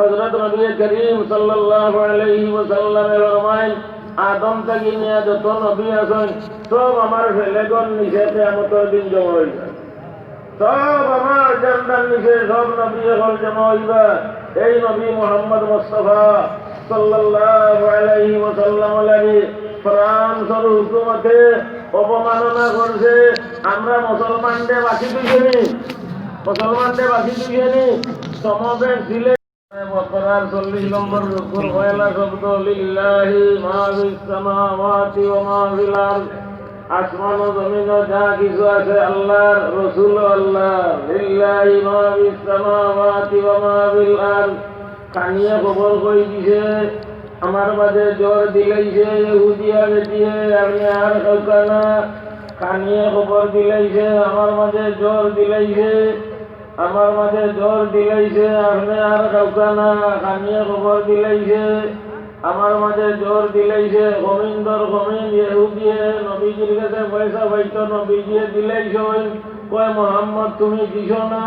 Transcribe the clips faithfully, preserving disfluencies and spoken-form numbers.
হযরত নবী করিম সাল্লাল্লাহু আলাইহি ওয়াসাল্লামে ফরমাইন, আদম থাকি নিয়া যত নবী আছইন, সব আমার ফেলেগর নিচে কিয়ামতর দিন জমা অইবা। সব আমার ঝান্ডার নিচে সব নবী অকল জমা অইবা। এই নবী মুহাম্মদ মুস্তাফা সাল্লাল্লাহু আলাইহি ওয়াসাল্লাম লাগি ফ্রান্সর হুকুমতে অবমাননা করছে। আমরা মুসলমানরে বাকি থইছে নি? মুসলমানরে বাকি থইছে নি? সমবেত দিলে বকরার চল্লিশ নম্বর রুকুর পয়লা শব্দ, লিল্লাহি মা ফিস সামাওয়াতি ওয়া মা ফিল আরদ। আসমান ও জমিন যা কিছু আছে আল্লাহর, রসুল আল্লাহ। লিল্লাহি মা ফিস সামাওয়াতি ওয়া মা ফিল আরদ। কানিয়ে খবর কই দিছে, আমার মাঝে জ্বর দিলাইছে, ইহুদিয়া বেটিয়ে, আপনে আর খাউক্কা না। কানিয়ে খবর দিলাইছে, আমার মাঝে জ্বর দিলাইছে, আমার মাঝে জ্বর দিলাইছে, আপনে আর খাউক্কা না। কানিয়ে খবর দিলাইছে, আমার মাঝে জ্বর দিলাইছে। কমিন্দর কমিন ইহুদিয়ে নবীজির গেছে পয়সা পাইতো, নবীজিয়ে দিলাইছইন। কয়, মোহাম্মদ, তুমি দিছো না।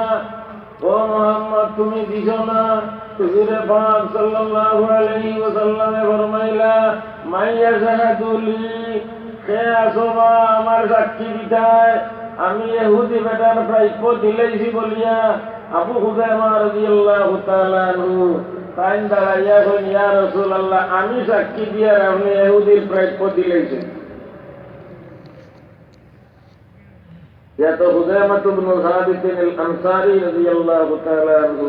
ও মোহাম্মদ, তুমি দিছো না। হুজুরে পাক সাল্লাল্লাহু আলাইহি ওয়াসাল্লামে ফরমাইলা, মান ইয়াশহাদু লি, কে আছো বা আমার সাক্ষী দিতায়? আমি ইহুদি বেটার প্রাপ্য দিলাইছি বলিয়া। আবু হুজাইমা রাদিয়াল্লাহু তাআলা আনহু তাইন দাঁড়াইয়া কইন, ইয়া রাসূলুল্লাহ, আমি সাক্ষী দিয়ার আপনে ইহুদির প্রাপ্য দিলাইছইন। ইয়া তো হুজাইমা ইবনে সাবিত আল আনসারী রাদিয়াল্লাহু তাআলা আনহু।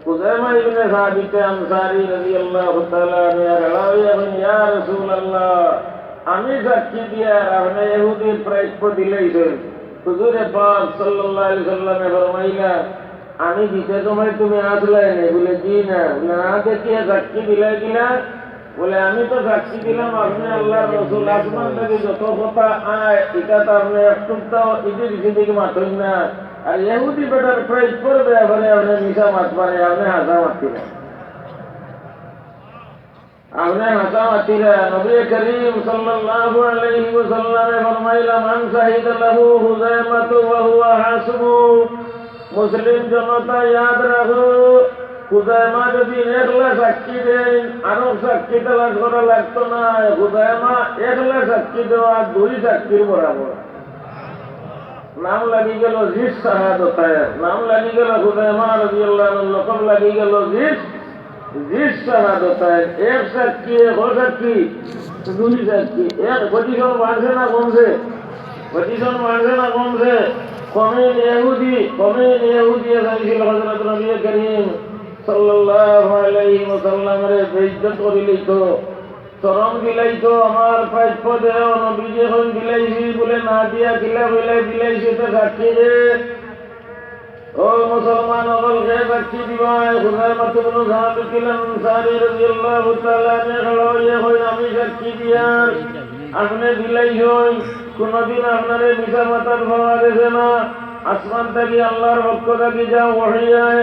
হুজাইমা ইবনে সাবিত আনসারী রাদিয়াল্লাহু তাআলা আনহু ইয়া রাসূলুল্লাহ, ইয়া রাসূলুল্লাহ, আমি সাক্ষী দিয়ার আপনে ইহুদির প্রাপ্য দিলাইছইন। হুজুরে পাক সাল্লাল্লাহু আলাইহি ওয়াসাল্লামে ফরমাইলা, আমি দিতে সময় তুমি আসলায় নি? বলে, জি না। বলে, না দেখিয়া সাক্ষী দিলায় কিলা? বলে, আমি তো সাক্ষী দিলাম আপনে আল্লাহর রসুল, আসমান থাকি যত কথা আয়, ইটা তো আপনে একটুকটাও ইদিক সিদিক মাতইন না। আর ইহুদি বেটার প্রাপ্যর ব্যাপারে আপনে মিছা মাত মারে, আপনে হাছা মাতিরা। আপনে হাছা মাতিরা। নবী করিম সাল্লাল্লাহু আলাইহি ওয়াসাল্লামে ফরমাইলা, মান শাহিদা লাহু হুজাইমাতু ওয়া হুয়া হাসবু। মুসলিম জনতা, ইয়াদ রাখো, হুজাইমা যদি একলা সাক্ষী দেইন, আরো সাক্ষী তালাশ করা লাগতো নায়। হুজাইমা একলা সাক্ষী দেওয়া দুই সাক্ষীর বরাবর। নাম লাগি গেল জিস শাহাদতাইন, নাম লাগি গেল হুজাইমা রাদিয়াল্লাহু আনহুর লকব লাগি গেল জিস, জিস শাহাদতাইন। এক সাক্ষী, এক সাক্ষী, দুই সাক্ষী। এক পজিশন বাড়ছে না কমছে? পজিশন বাড়ছে না কমছে? কমিন ইহুদি, কমিন ইহুদি চাইছিল হযরত নবী করিম সাল্লাল্লাহু আলাইহি ওয়াসাল্লামরে বেইজ্জত করিলিতো, শরম দিলাইতো। আমার প্রাপ্য দেও, নবীজি কইন দিলাইছি, বলে না দিয়া কিলা কইলা দিলাইছি, তো সাক্ষী দে। ও মুসলমান অকল, কে সাক্ষী দিবায়? হুজাইমা ইবনে সাবিত আল আনসারী রাদিয়াল্লাহু তাআলা আনহু খাড়া অইয়া কইন, আমি সাক্ষী দিয়ার। আপনে দিলাইছইন, কুনুদিন আপনারে মিছা মাতাত পাওয়া গেছে না। আসমান থাকি আল্লাহর পক্ষ থাকি যা ওহী আয়,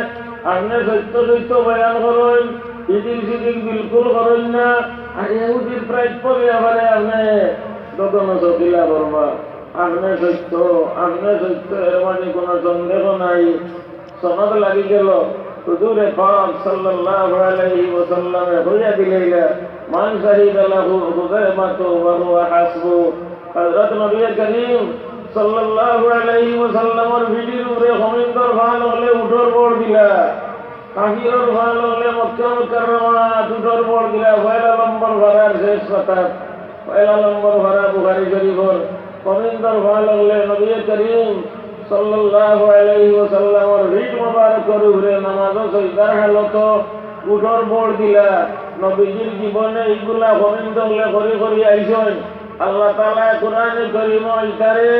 আপনে সত্য সত্য বয়ান করইন, ইদিক সিদিক বিলকুল করইন না। আর ইহুদির প্রাপ্য ব্যাপারে আপনে দোকানো চকিলা করবা। আপনে সত্য, আপনে সত্য, এর মাঝে কুনু সন্দেহ নাই। সনদ লাগি গেল, হুজুরে পাক সাল্লাল্লাহু আলাইহি ওয়াসাল্লামে কইয়া দিলাইলা, মান শাহিদা লাহু হুজাইমাতু ওয়া হুয়া হাসবু। হযরত নবী করিম সাল্লাল্লাহু আলাইহি ওয়াসাল্লামর পিঠির উপরে কমিন্দর ফাল অকলে উটর বর দিলা। কাফিরর ফাল অকলে মক্কা মুকাররমাত উটর বর দিলা, পয়লা নম্বর ফারার শেষ পাতাত। পয়লা নম্বর ফারা বুখারী শরীফর। কমিন্দর ফাল অকলে নবী করিম সাল্লাল্লাহু আলাইহি ওয়াসাল্লামর পিঠ মোবারকর উপরে নামাজো সজদার হালতো উটর বর দিলা। নবীজির জীবনে ইগুলা কমিন্দ অকলে করি করি আইছইন। আল্লাহ তাআলা কোরআনে করিমো ইতারে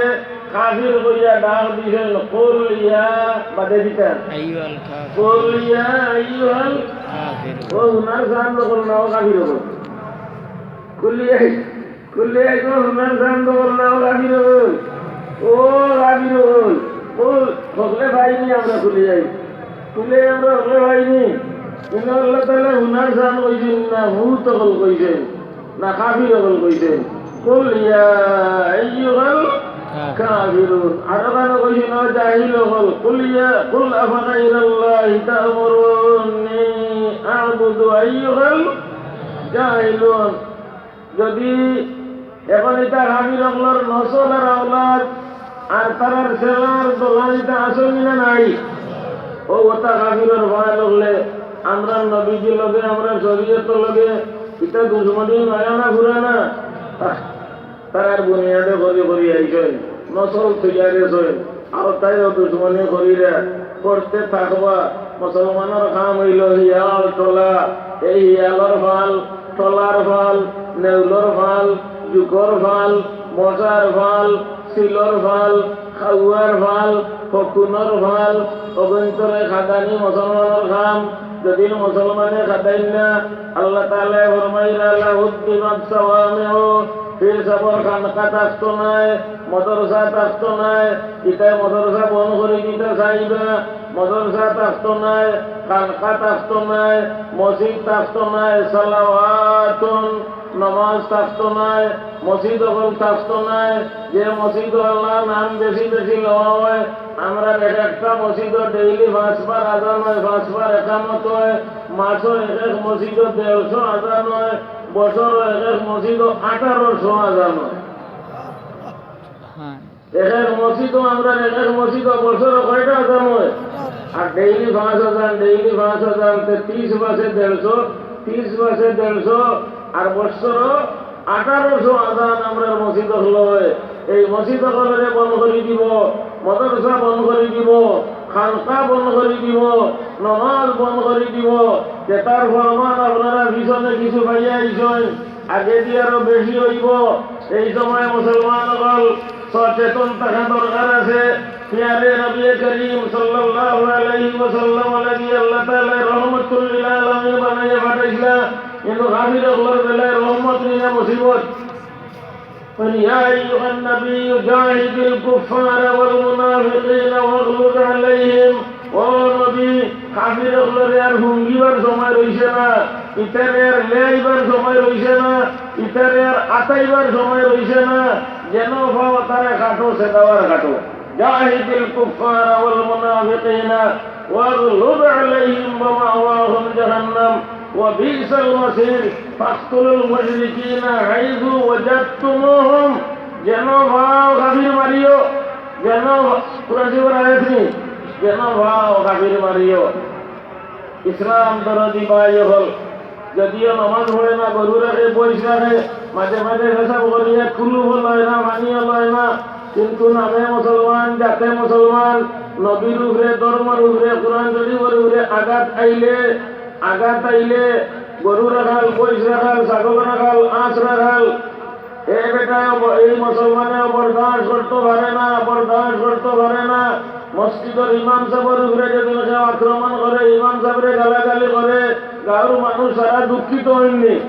কাফির কইয়া ডাক দিছইন, কুল ইয়া, বাদে দিতা। আইয়ুহাল কাফিরুন। কুল ইয়া আইয়ুহাল কাফিরুন। ও হুনার জান দখল নাও কাফির অকল। কুল ইয়া, কুল ইয়া আইয়ুহাল হুনার জান দখল নাও কাফির অকল। ও কাফির অকল। ও হকলে পাইনি আমরা কুল ইয়া। কুল ইয়া আমরা হকলে পাইনি। কিন্তু আল্লাহ তাআলা হুনার জান কইছইন না, হুত অকল কইছইন। না কাফির অকল কইছইন, কুল ইয়া আইয়ুহাল কাফিরুন। আর ওখানে কইছি না, জাহিল অকল। কুল ইয়া, কুল আফাগাইরাল্লাহি তা'মুরুনি আ'বুদু আইয়ুহাল জাহিলুন। যদি এখন ইতা কাফির অকলর নসল আর আওলাদ আর তারার ছেলার দলাল ইতা আছইন না নাই? অউ কথা কাফিরর ফাল অকলে আমরার নবীজির লগে, আমরার শরীয়তর লগে ইতা দুশমনি নয়া না পুরানা? আহ, তারার বুনিয়াদে করি করি আইছইন, নসল তৈয়ার অইছইন, আর তাইও দুশমনি করিরা করতে থাকবা। মুসলমানর কাম অইলো হিয়াল টলা, এই হিয়ালর ফাল, টলার ফাল, নেউলর ফাল, জুকর ফাল, মশার ফাল, সিলর ফাল, খাউয়ার ফাল, ফকুনর ফাল, অগন্তরে খাদানি মুসলমানর কাম। যদি মুসলমানে খাদাইন না, আল্লাহ তাআলায় ফরমাইরা, "লাহুদ্দিমাত সাওয়ামিউ", পীর সাবর খানকা থাকতো নায়, মাদ্রাসা থাকতো নায়, ইতায় মাদ্রাসা বন্ধ করি দিতা চাইবা, মাদ্রাসা থাকতো নায়, খানকা থাকতো নায়, মসজিদ থাকতো নায়, সালাওয়াতুন, নামাজ থাকতো নায়, মসজিদ অকল থাকতো নায়, যে মসজিদো আল্লাহর নাম বেশি বেশি লওয়া অয়, আমরার এক একটা মসজিদো ডেইলি পাঁচবার আজান অয়, পাঁচবার একামত অয়, মাসো এক এক মসজিদো দেড়শো আজান অয়, বছরো এক এক মসজিদো আঠারোশো আজান অয়। হ্যাঁ। এক এক মসজিদো আমরার এক এক মসজিদো বছরো কয়টা আজান অয়? আর ডেইলি পাঁচ আজান, ডেইলি পাঁচ আজান, তে ত্রিশ মাসে দেড়শো, ত্রিশ মাসে দেড়শো, আর বছরো আঠারোশো আজান আমরার মসজিদ অকলো অয়। এই মসজিদ অকলরে বন্ধ করি দিব, মাদ্রাসা বন্ধ করি দিব, খানকা বন্ধ করি দিব, নমাজ বন্ধ করি দিব। যেটার ফরমান আপনারা পিছনে কিছু পাইয়া আইছইন, আগেদি আরো বেশি অইবো। এই সময় মুসলমান অকল সচেতন থাকা দরকার আছে। পিয়ারে নবী করিম সাল্লাল্লাহু আলাইহি ওয়াসাল্লাম লাগি আল্লাহ তাআলা রহমাতুল লিল আলামিন বানাইয়া পাঠাইছলা, কিন্তু কাফির অকলর বেলায় রহমত নি না মুসিবত। قل يا أيها النبي جاهد الكفار والمنافقين واغلظ عليهم। ও নবী, কাফির অকলরে আর হুঙ্গিবার সময় রইছে না, ইতারে আর লেয়াইবার সময় রইছে না, ইতারে আর আতাইবার সময় রইছে না। যেন পাও তারে কাটো, সেদাওয়ার কাটো। جاهد الكفار والمنافقين واغلظ عليهم ومأواهم جهنم وبئس المصير فاقتلوا المشركين حيث وجدتموهم। যেন পাও কাফির মারিও, যেন, কোরআন শরীফর আয়াত নি, যেন পাও কাফির মারিও। ইসলাম দরদি ভাই অকল, যদিও নামাজ পড়ে না, গরু রাখে, মহিষ রাখে, মাঝে মাঝে পেশাব করিয়া কুলুপও লয় না, পানিও লয় না, কিন্তু নামে মুসলমান, জাতে মুসলমান, নবীর উপরে, ধর্মর উপরে, কোরআন শরীফর উপরে আঘাত আইলে, আঘাত আইলে, গরু রাখাল, মহিষ রাখাল, ছাগল রাখাল, আঁশ রাখাল, এ বেটায় ব-, এই মুসলমানে বরদাস্ত করতো পারে না, বরদাস্ত করতো পারে না। মসজিদর ইমাম সাবর উপরে যদি কেউ আক্রমণ করে, ইমাম সাবরে গালাগালি করে, গাঁওর মানুষ সারা দুঃখিত অইননি,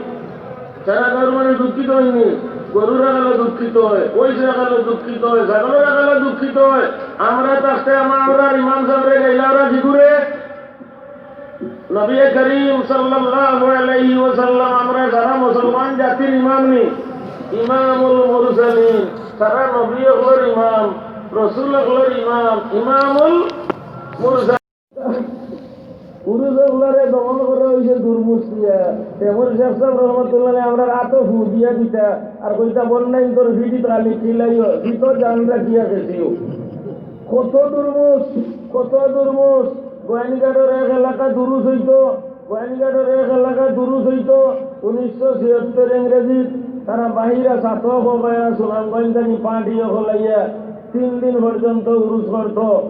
সারা গাঁওর মানুষ দুঃখিত অইননি। গরু রাখালো দুঃখিত অয়, মহিষ রাখালো দুঃখিত অয়, ছাগল রাখালো দুঃখিত অয়। আমরা থাকতে আমা-, আমরার ইমাম সাবরে গাইলা ওরা কি করে? নবী করিম সাল্লাল্লাহু আলাইহি ওয়াসাল্লাম আমরা সারা মুসলমান জাতির ইমাম নি, ইমামুল মুরসালিন, সারা নবী অকলর ইমাম, রসুল অকলর ইমাম, ইমামুল মুরসালিন। উরুস অকলরে দমন করা অইছে দুর্মুজ দিয়া। তেমন শেখ সাব রহমতুল্লাহ আলাইহি আমরার আতো ফু দিয়া দিতা, আর কইতা, "বন্যাইন তোর ফিটিত খালি চিল্লাইও, ফিতো জান রাখিয়া গেছিও।" কত দুর্মুজ, কত দুর্মুজ। গোয়াইনঘাটর এক এলাকা দুরুস অইতো, গোয়াইনঘাটর এক এলাকা দুরুস অইতো। উনিশশো ছিয়াত্তর ইংরেজিত তারা বাহিরা ছাতক অকল আয়া, সুনামগঞ্জ থাকি পার্টি অকল আইয়া তিন দিন পর্যন্ত উরুস করতো।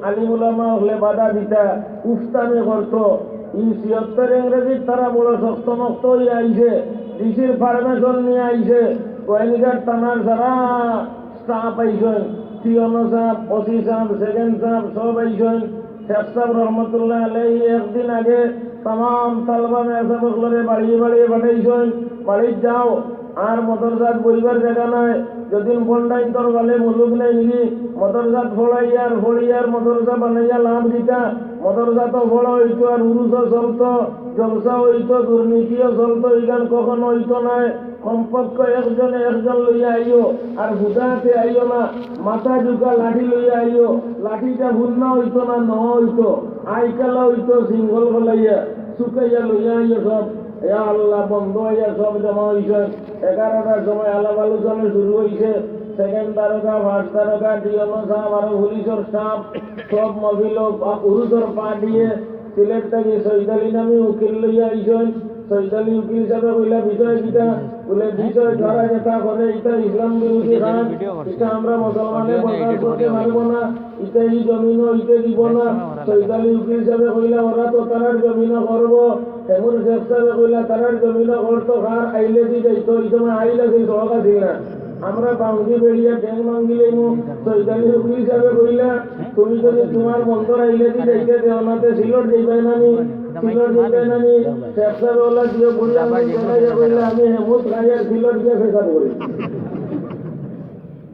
আলিম উলামা অকলে বাধা দিতা, উস্তানি করতো। ই ছিয়াত্তর ইংরেজিত তারা বড় শক্ত মক্ত অইয়া আইছে, ডিসির পারমিশন নিয়া আইছে। গোয়াইনঘাট থানার সারা স্টাফ আইছইন, টিওনো sub, OC sub, second sub, সব আইছইন। শেখ সাব রহমতুল্লাহ আলাইহি একদিন আগে তামাম তালবা মেসাব অকলরে বাড়িয়ে বাড়িয়ে পাঠাইছইন, "বাড়িত যাও।" আর মাদ্রাসাত বইবার জাগা নাই। যদিন বন্ডাইন্তর বালে মুলুক নাই নি, মাদ্রাসাত পড়াইয়ার, পড়িয়ার মাদ্রাসা বানাইয়া লাভ দিতা। মাদ্রাসাত পড়া অইতো আর উরুসও চলতো, জলসা অইতো, দুর্নীতিও চলতো, ইখান কখনো অইতো নায়। কমপক্ষে একজনে একজন লইয়া আইও, আর হুদা আতে আইও না। মাথা ঝুকা লাঠি লইয়া আইও, লাঠিটা হুন্না অইতো না, ন অইতো, আইকালা অইতো, সিঙ্গল ফলাইয়া, শুকাইয়া লইয়া আইও সব। ইয়া আল্লাহ, বন্ধ অইয়া সব জমা অইছইন। এগারোটার সময় আলাপ আলোচনা শুরু অইছে। সেকেন্ড দারোগা, ফার্স্ট দারোগা, ডিএমও সাহেব, আরো পুলিশর স্টাফ, সব মহফিল, উরুসর পার্টিয়ে সিলেট থাকি সৈয়দ আলী নামে উকিল লইয়া আইছইন। সৈয়দ আলী উকিল সাহেবে কইলা, "বিষয় কিতা?" বুলে, "বিষয় তারা যেটা করে, ইটা ইসলাম বিরোধী কাজ, ইটা আমরা মুসলমানে বরদাস্ত করতে পারবো না, ইটা ই জমিনো ইতে দিব না।" সৈয়দ আলী উকিল সাহেবে কইলা, "ওরা তো তারার জমিনো করবো।" হেমুর শেখ সাহেবে কইলা, "তারার জমিনো করতো কার, আইলে দি যাইতো, ই সময় আইল আছিল, সড়ক আছিল না।" আমরা বাউন্ডারি বেড়িয়া ঠ্যাং ভাঙ্গিলাইমু। সৈয়দ আলী উকিল সাহেবে কইলা, "তুমি যদি তুমার বন্দর আইলে দি যাইতে দেও না, তে সিলট যাইবায় না নি? সিলট যাইবায় না নি?" শেখ সাহেব ওলা দিও বুড়ি আঙ্গুল দেখাইয়া কইলা, "আমি হেমুত খাই আর সিলট গিয়া পেশাব করি।"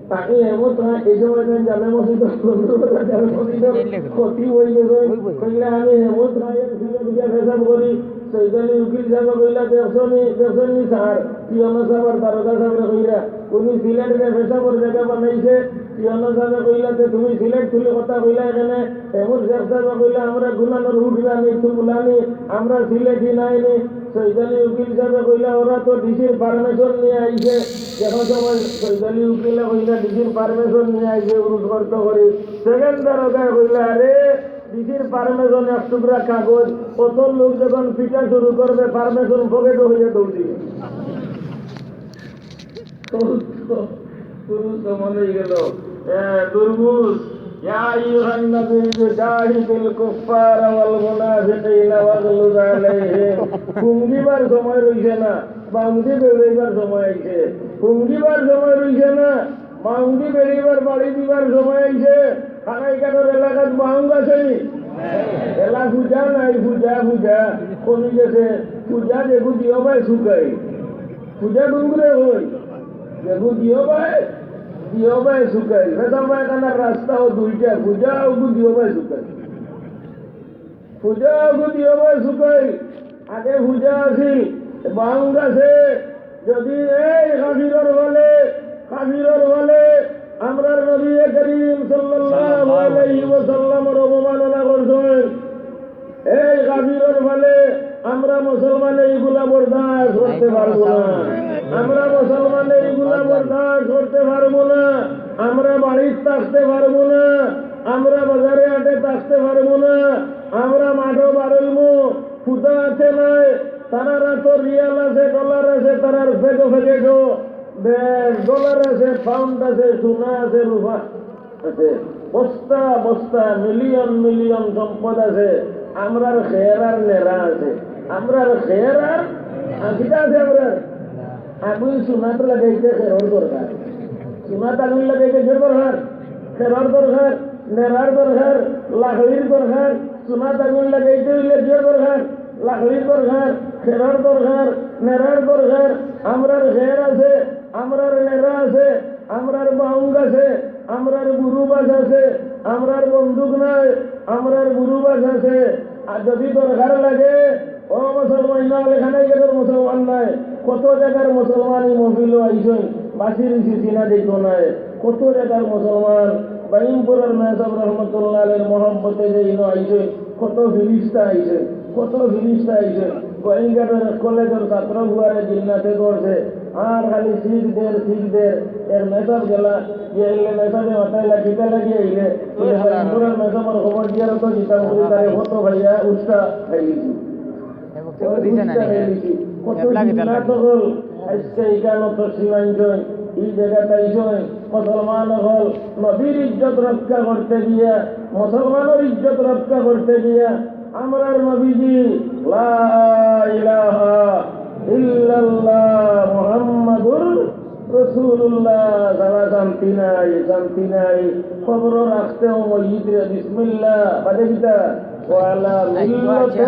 তাকে হেমুত খাই, এই সময় তো জামে মসজিদ, জামে মসজিদ ক্ষতি অই গেছে। কইলা, "আমি হেমুত খাই আর সিলট গিয়া পেশাব করি।" সৈয়দ আলী উকিল সাহেবে কইলা, "দেখছো নি, দেখছো নি স্যার, পিয়ন সাহেব আর দারোগা সাহেবরে কইরা, উনি সিলেটরে পেশাবর জাগা বানাইছে।" পিয়ন সাহেবে কইলা, "তে তুমি সিলেট তুলি কথা কইলা এখানে?" হেমুর শেখ সাহেবে কইলা, "আমরা গুনানোর উঠবে আমি একটু বুলানি, আমরা সিলেটি নাইনি।" সৈয়দ আলী উকিল সাহেবে কইলা, "ওরা তো ডিসির পারমিশন নিয়া আইছে।" দেখো সময় সৈয়দ আলী উকিলে কইলা, "ডিসির পারমিশন নিয়া আইছে, উরুস করতো করি।" সেকেন্ড দারোগায় কইলা, "আরে, ডিসির পারমিশন এক টুকরা কাগজ, কত লোক যখন পিটা শুরু করবে, পারমিশন পকেটো অইয়া দৌড় দিবে।" পুরুষ তো, পুরুষ তো মনে অই গেল। এ, দুর্বুজ, ইয়া আইয়ুহান নাবিয়্যু জাহিদিল কুফফারা ওয়াল মুনাফিকিনা ওয়াগলুজ আলাইহিম। হুঙ্গিবার সময় রইছে না, বাউন্ডারি বেড়াইবার সময় আইছে। হুঙ্গিবার সময় রইছে না, বাউন্ডারি বেড়াইবার বাড়ি দিবার সময় আইছে। কানাইঘাটর এলাকাত বাউং আছে নি? এলা পূজা নাই, পূজা, পূজা কমি গেছে। পূজা যেগু দিও বায় শুকাই। পূজা ডুঙ্গুরে কই? যেগু দিও বায়, দিও বায় শুকাই। পেশাব পায়খানার রাস্তাও দুইটা, পূজা ওগু দিও বায় শুকাই। পূজা ওগু দিও বায় শুকাই। আগে পূজা আছিল, বাউং আছে। যদি এই কাফিরর ফালে, কাফিরর ফালে আমরার নবী করিম সাল্লাল্লাহু আলাইহি ওয়াসাল্লামর অবমাননা করছইন, এই কাফিরর ফালে আমরা মুসলমানে ইগুলা বরদাস্ত করতে পারবো না। আমরা মুসলমানে ইগুলা বরদাস্ত করতে পারবো না। আমরা বাড়িত থাকতে পারবো না। আমরা বাজারে হাটে থাকতে পারবো না। আমরা মাঠো বারইমু, হুদা আতে নায়। তারার আতো রিয়াল আছে, ডলার আছে, তারার ফেগো ফেগেটো বেশ, ডলার আছে, পাউন্ড আছে, সোনা আছে, রুপা আছে, বস্তা বস্তা, মিলিয়ন মিলিয়ন সম্পদ আছে। আমরার খের আর নেরা আছে। আমরার খের আর, আর কিতা আছে আমরার? আগুন সোনাত লাগাইতে খেরর দরকার। সোনাত আগুন লাগাইতে কিয়র দরকার? খেরর দরকার, নেরার দরকার, লাকড়ির দরকার। সোনাত আগুন লাগাইতে অইলে কিয়র দরকার? লাকড়ির দরকার, খেরর দরকার, নেরার দরকার। আমরার খের আছে, আমরার নেরা আছে, আমরার বাউং আছে, আমরার গুরু বাস আছে, আমরার বন্দুক নাই, আমরার গুরু বাস আছে। আর যদি দরকার লাগে, ও মুসলমান, না হলে কানাইঘাটর মুসলমান নাই, কত জাগার মুসলমান ই মহফিলো আইছইন, বাসি রইছে চিনা যাইতো নায়। কত জাগার মুসলমান, বাইমপুরর মেসাব রহমতুল্লাহ আলাইহির মহব্বতে যে ইনো আইছইন, কত ফিরিস্তা আইছে, কত ফিরিস্তা আইছে। গোয়াইনঘাটর এক কলেজর ছাত্র ফুয়ারে জিন্নাতে ধরছে, আর খালি শিখ দের, শিখ দের। এক মেসাব গেলা, গিয়া আইলে মেসাবে মাতাইলা, "কিতা লাগি আইলে?" বুলে, "বাইমপুরর মেসাবর খবর দিয়ার তো দিতাম, বুলে, তারে কত ভাইয়া উস্তা খাইলিছি।" কত জিন্নাত অকল আইজকে ইখানো তশরিফ আনছইন, ই জাগাত আইছইন, মুসলমান অকল নবীর ইজ্জত রক্ষা করতে গিয়া, মুসলমানর ইজ্জত রক্ষা করতে গিয়া, আমরার নবীজি লা ইলাহা ইল্লাল্লাহ মুহাম্মাদুর রাসূলুল্লাহ ছাড়া শান্তি নাই, শান্তি নাই। কবরো রাখতেও মইয়িতরে বিসমিল্লাহ, বাদে কিতা? ওয়ালা মিল্লাতে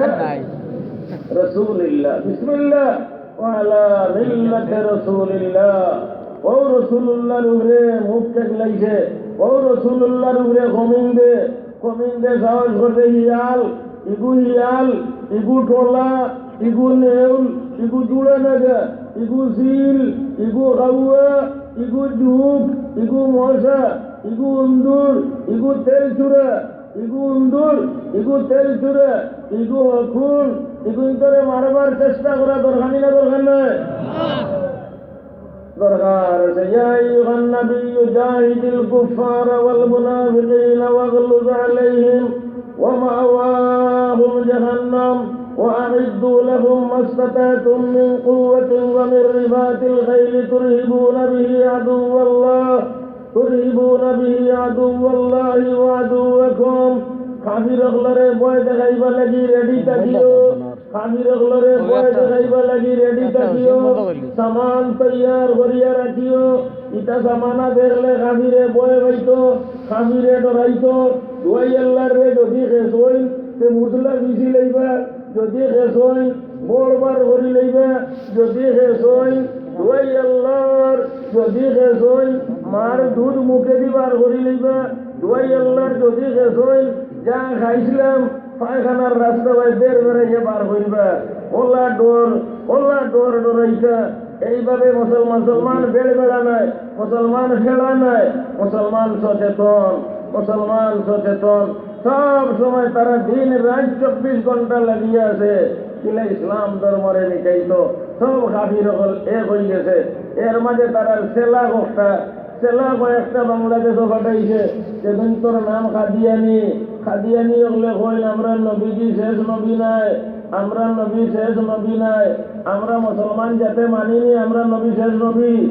রাসূলিল্লাহ। বিসমিল্লাহ। وعلى ملة رسول الله। ও রসুলুল্লাহর উপরে মুখ ঠেকলাইছে, ও রসুলুল্লাহর উপরে কমিন্দে, কমিন্দে সাহস করছে হিয়াল, ইগু হিয়াল, ইগু ঠোলা, ইগু নেউল, ইগু জুড়া নাগা, ইগু সিল, ইগু হাওয়া, ইগু জুক, ইগু মশা, ইগু উন্দুর, ইগু তেল চুরা, ইগু উন্দুর, ইগু তেল চুরা, ইগু হকুন, ইগুইন্তরে মারবার চেষ্টা করা দরকার নি না দরকার নায়? দরকার আছে। يا أيها النبي جاهد الكفار والمنافقين واغلظ عليهم ومأواهم جهنم وأعدوا لهم ما استطعتم من قوة ومن رباط الخيل ترهبون به عدو الله ترهبون به عدو الله وعدوكم। কাফির অকলরে ভয় দেখাইবার লাগি রেডি থাকিও। কাফির অকলরে ভয় দেখাইবার লাগি রেডি থাকিও। সামান তৈয়ার করিয়া রাখিও। ইতা সামানা দেখলে কাফিরে ভয় পাইতো, কাফিরে ডরাইতো। দুয়াই আল্লাহর রে যদি খেসইন, তে মুসলা বিছি লইবা। যদি খেসইন, বড় বার করি লইবা। যদি খেসইন, দুয়াই আল্লাহর, যদি খেসইন, মার দুধ মুখেদি বার করি লইবা। দুয়াই আল্লাহর, যদি খেসইন, যা খাইছিলাম, পায়খানার রাস্তা বায় বের বেরাইয়া বার করিবা। ওলা ডর, ওলা ডর ডরাইতা। এইভাবে মুসলমান, মুসলমান বেড় বেড়া নাই, মুসলমান খেলা নাই, মুসলমান সচেতন, মুসলমান সচেতন। সব সময় তারা দিন রাইত চব্বিশ ঘন্টা লাগিয়া আছে, কিলা ইসলাম ধর্মরে মিটাইতো। সব কাফির অকল এক অই গেছে। এর মাঝে তারার সেলা কয়টা, সেলা কয়েকটা বাংলাদেশো পাঠাইছে, যেগুইন্তর নাম কাদিয়ানি। কাদিয়ানি অকলে কইন, "আমরার নবীজি শেষ নবী নায়, আমরার নবী শেষ নবী নায়।" আমরা মুসলমান জাতে মানি নি আমরার নবী শেষ নবী।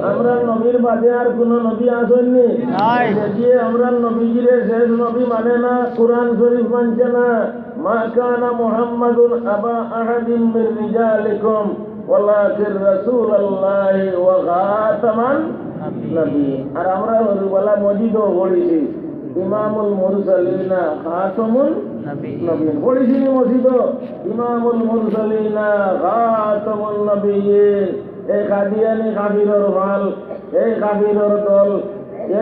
আমরার নবীর বাদে আর কুনু নবী আছইন নি? নাই। যে আমরার নবীজিরে শেষ নবী মানে না, কুরআন শরীফ মানছে না। ما كان محمد أبا أحد من رجالكم ولكن رسول الله وخاتم النبيين। আর আমরা হরিবালা মসজিদো পড়ছি, ইমামুল মুরসালিনা খাতামুন নবীন। নবীন। পড়ছি নি মসজিদো? ইমামুল মুরসালিনা খাতামুন নবীন। এই কাদিয়ানি কাফিরর মাল, এই কাফিরর দল,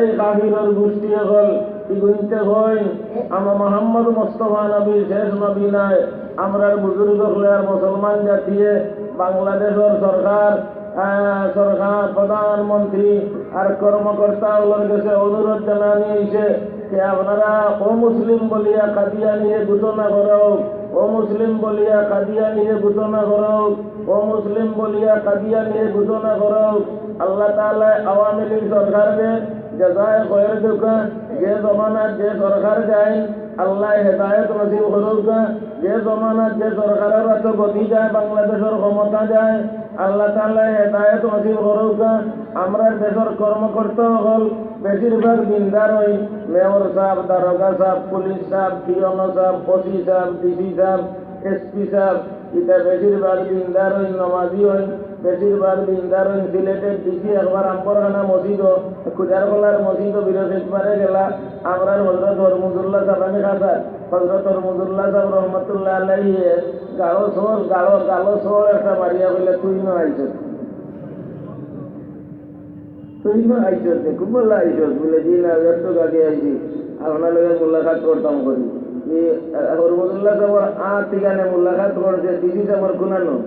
এই কাফিরর গোষ্ঠী অকল, ইগুইন্তে কইন, আমা মোহাম্মদ মোস্তফা নবী শেষ নবী নায়। আমরার বুজুর্গ অকলে আর মুসলমান জাতিয়ে বাংলাদেশর সরকার, আহ, সরকার, প্রধানমন্ত্রী আর কর্মকর্তা অকলর গেছে অনুরোধ জানানি অইছে যে আপনারা অমুসলিম বলিয়া কাদিয়ানিরে ঘোষণা করউক, অমুসলিম বলিয়া কাদিয়ানিরে ঘোষণা করউক, অমুসলিম বলিয়া কাদিয়ানিরে ঘোষণা করউক। আল্লাহ তাআলায় আওয়ামী লীগ সরকাররে জাযায়ে খয়ের দেউক্কা, যে জমানাত যে সরকার যাইন, আল্লায় হেদায়েত নসিব করউক্কা, যে জমানাত যে সরকারর আতো গদি যায়, বাংলাদেশর ক্ষমতা যায়, আল্লাহ তাআলায় হেদায়েত নসিব করউক্কা। আমরার দেশর কর্মকর্তা অকল বেশিরভাগ দিনদার অইন, মেয়র সাব, দারোগা sub, police sub, peon sub, OC sub, DC sub, SP sub, ইতা বেশিরভাগ দিনদার অইন, নমাজি অইন, বেশিরভাগ দিনদার অইন। সিলেটর ডিসি একবার আম্বরখানা মসজিদো, খুজারখোলার মসজিদো বৃহস্পতিবারে গেলা, আমরার হজরত হরমুজুল্লাহ সাব, আমি খাসা, হজরত হরমুজুল্লাহ সাব রহমতুল্লাহ আলাইহি গালো চড়, গালো, গালো চড় একটা মারিয়া কইলা, "তুই নু আইছস।" তুই নু আইছস নি? কুনবালা আইছস? বুলে, "জি না, একটু আগে আইছি। আপনার লগে মুলাকাত করতাম করি।" ই, আ, হরমুজুল্লাহ সাবর আত ঠিকানে মুলাকাত করছে, ডিসি সাবর কুনানো?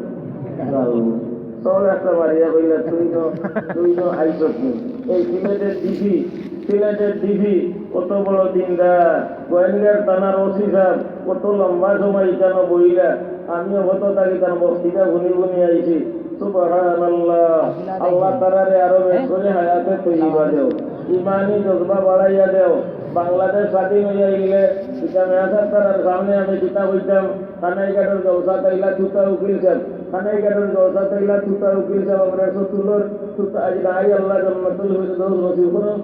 চড় একটা মারিয়া কইলা, "তুই নু, তুই নু আইছস নি?" এই সিলেটের ডিসি, সিলেটের ডিসি, কত বড় দিনদার, গোয়াইনঘাট থানার ওসি সাব, কত লম্বা সময় ইখানো বইলা, আমিও কত তাকি তান বক্তৃতা হুনি হুনি আইছি। সুবহানাল্লাহ। আল্লাহ তারারে আরো বেশ করি হায়াতে তৈয়বা দেও, ইমানি জজবা বাড়াইয়া দেও। বাংলাদেশ স্বাধীন অইয়া আইলে ইটা মেয়াসাব তারার সামনে আমি কিতা কইতাম, কানাইঘাটর জলসাত আইলা তুতা উকিল সাব, কানাইঘাটর জলসাত আইলা তুতা উকিল সাব, আমরা সতুলর তুতা আজ নাই, আল্লাহ জান্নাতুল ফিরদৌস নসিব করো।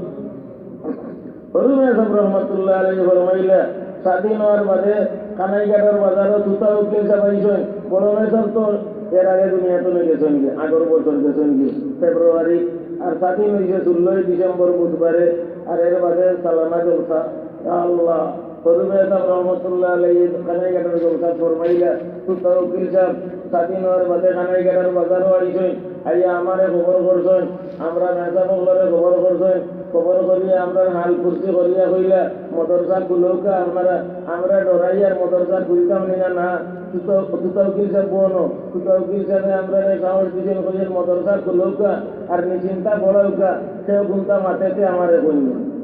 হরু মেয়াসাব রহমতুল্লাহ আলাইহি ফরমাইলা, স্বাধীন অওয়ার বাদে কানাইঘাটর বাজারো তুতা উকিল সাব আইছইন। বড় মেয়াসাব তো এর আগে দুনিয়া তনে গেছইন গি, আগর বছর গেছইন গি ফেব্রুয়ারি, আর স্বাধীন অইছে ষোলোই ডিসেম্বর বুধবারে, আর এর বাদে সালানা জলসা। ইয়া আল্লাহ, হরু মেয়াসাব রহমতুল্লাহ আলাইহি কানাইঘাটর জলসাত ফরমাইলা, তুতা উকিল সাব, স্বাধীন অওয়ার বাদে কানাইঘাটর বাজারো আইছইন, আইয়া আমারে খবর করছইন, আমরার মেসাব অকলরে খবর করছইন, খবর করিয়া আমরার হাল কুর্সি করিয়া কইলা, "মাদ্রাসা খুলউক্কা আপনারা।" আমরা ডরাইয়ার মাদ্রাসা খুলতাম নি না, না, তুতা, তুতা উকিল সাব বনো, তুতা উকিল সাবে আমরারে সাহস দিছইন, কইছইন, "মাদ্রাসা খুলউক্কা, আর নিশ্চিন্তা পড়াউক্কা, কেউ কুন্তা মাতেতে আমারে কইন না।"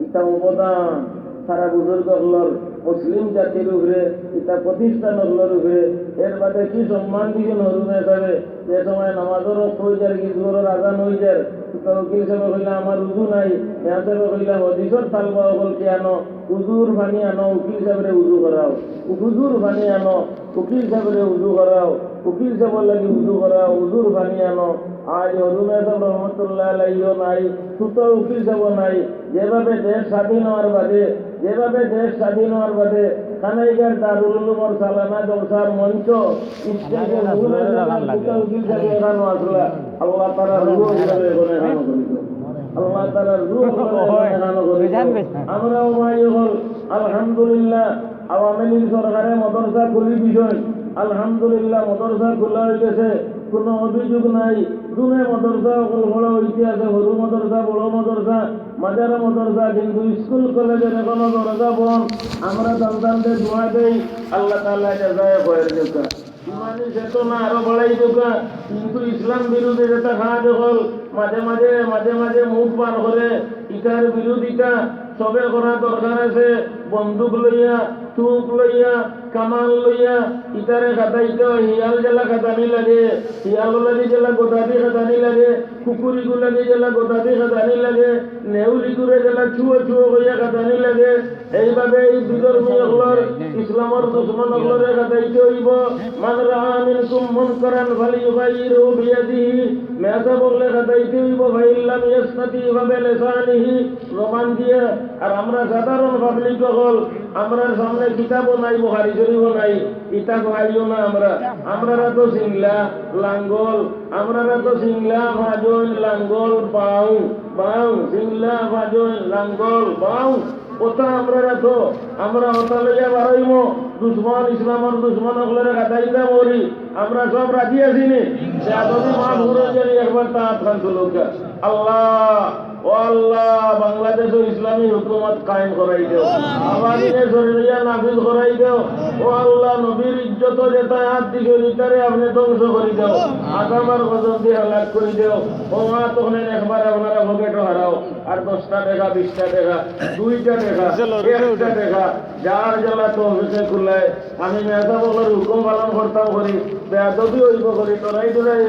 ইতা অবদান সারা বুজুর্গ অকলর, মুসলিম জাতির উপরে, ইতা প্রতিষ্ঠান অকলর উপরে। এর বাদে কি সম্মান দিছইন হরু মেসাবে, যে সময় নামাজর ওয়াক্ত অইযার, কি জোহরর আজান অইযার, তো উকিল সাবে কইলা, "আমার উজু নাই।" মেসাবে কইলা, "হদিসর তালবা অকল কে আনো, উজুর পানি আনো, উকিল সাবরে উজু করাও, উজুর পানি আনো।" উকিল সাবরে উজু করাও, উকিল সাবর লাগি উজু করাও, উজুর পানি আনো। আইজ হরু মেসাব রহমতুল্লাহ আলাইহিও নাই, তুতা উকিল সাবও নাই। যেভাবে দেশ স্বাধীন অওয়ার বাদে, যেভাবে দেশ স্বাধীন অওয়ার বাদে কানাইঘাট দারুল উলুমর সালানা জলসার মঞ্চ স্টেজে মূল আয়োজক তুতা উকিল সাব এখানো আছলা। আল্লাহ তাআলার রুহ অকলরে এখানো করি দেও। আল্লাহ তাআলার রুহ অকলরে এখানো করি দেও। আমরাও ভাই অকল, আলহামদুলিল্লাহ, আওয়ামী লীগ সরকারে মাদ্রাসা খুলি দিছইন, আলহামদুলিল্লাহ, মাদ্রাসা খোলা অইগেছে, কুনু অভিযোগ নাই। দুনে মাদ্রাসা অকল বড় অইতে আছে, হরু মাদ্রাসা, বড় মাদ্রাসা, মাজার মাদ্রাসা, কিন্তু স্কুল কলেজর এখনো দরজা বন্ধ। আমরা সন্তানরে দোয়া দেই, আল্লাহ তাআলা জাযায়ে খয়র দেউক্কা। ইমানি চেতনা আরো বাড়াই দেউক্কা, কিন্তু ইসলাম বিরোধী যেতা কাজ অকল মাঝে মাঝে, মাঝে মাঝে মুখ বার করে, ইতার বিরোধিতা সবে করা দরকার আছে। বন্দুক লইয়া, তুপ লইয়া, কামান লইয়া, ইতারে খেদাইতে অয়। হিয়াল যেলা খেদানি লাগে, হিয়ালর লাগি যেলা গদাদি খেদানি লাগে, কুকুরিগুর লাগি যেলা গদাদি খেদানি লাগে, নেউলিগুরে যেলা চুয়ো চুয়ো কইয়া খেদানি লাগে, এইভাবে এই বিধর্মী অকলর, ইসলামর দুশমন অকলরে খেদাইতে অইবো। মান রাআ মিনকুম মুনকারান ফালইউগাইয়িরহু বিয়াদিহি, মেসাব অকলে খেদাইতে অইবো। ফাইন লাম ইয়াস্তাতি ফাবিলিসানিহি, জবান দিয়া। আর আমরা সাধারণ পাবলিক অকল, আমরার সামনে কিতাবও নাই, বুখারী শরীফও নাই, ইতা কইও না আমরা। আমরারা তো সিংলা, লাঙ্গল, আমরারা তো সিংলা, ফাজইন, লাঙ্গল, বাউ, বাউ, সিংলা, ফাজইন, লাঙ্গল, বাউ। ওতা আমরারা তো, আমরা ওতা লইয়া বারইমু, দুশমন, ইসলামর দুশমন অকলরে খেদাইতাম অরি, আমরা সব রাজি আছি নি? বেয়াদবি মাফ করি জানি একবার তা আতখান তুলউক্কা। আল্লাহ, ও আল্লাহ, বাংলাদেশো ইসলামী হুকুমত কায়েম করাই দেও। আবাদিনে শরিয়া নাফিজ করাই দেও। ও আল্লাহ, নবীর ইজ্জতো যেতায় আত দিছইন, ইতারে আপনে ধ্বংস করি দেও। আদম আর গজব দি হালাক করি দেও। ও মা, তখন একবার আপনারা পকেটো হারাও। আর দশটা টেকা, বিশটা টেকা, দুইটা টেকা, একটা টেকা, যার যেলা তৌফিকে কুলায়। আমি মেসাব অকলর হুকুম পালন করতাম করি, বেয়াদবি অইবো করি, লড়াই টড়াই